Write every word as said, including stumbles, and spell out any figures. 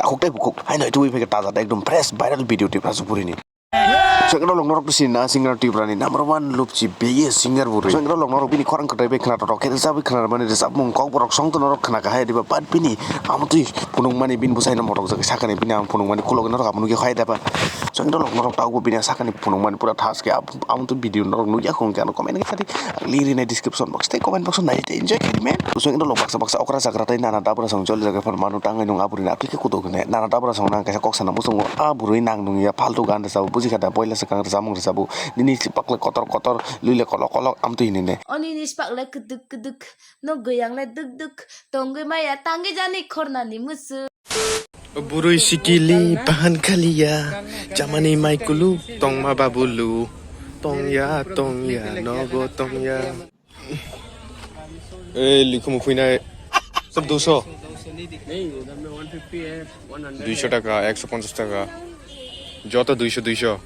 khok tei bukhuk haino twi phai khe taja ekdom fresh viral video twi phasuk phurini. Chwng rok norok sini na singer Tripura ni number one lupchi beye singer bwrwi. Chwng rok norok bini khorang kwtai bai khna totok khe rwchapwi khna mani rwchapmung kok borok song to norok khna kahai diba but bini amo twi phunukmani bini bwsai no motok jagwi sakani bini ang phunukmani khulogwi norok amo nukya khai daba. Chwng rok norok taubo bini sakani phunukmani pura thas khe amo twi video norok nukya khong khe ano comment khe sadi liri nai description box tei comment box nai tei enjoy khe man. Chwng rok baksa baksa okra chakra tei nana dabra song joli jaga phano manu tangwi nung aburi na aphi khe kutuk hwnwi nana dabra song nang kaisa kok sana muchungo a bwrwi nang nungya faltu gan rwchapwi buji kha da boila swkang rwchapmung rwchapwi nini sipak le kotor kotor lwi le kolok kolok amtwi hinwi ne. Oni ni sipak le kwdwk kwdwk no gwyang le dwk dwk tongwi maya tangwi jani khorna ni mwswk. Bwrwi sikili bahan khaliya chamani mai kulu tongma babulu tongya tongya nogo tongya. Ei, likhumu khuinai. Sab duiso. Duiso taka, ekso ponchas taka. Joto duiso, duiso.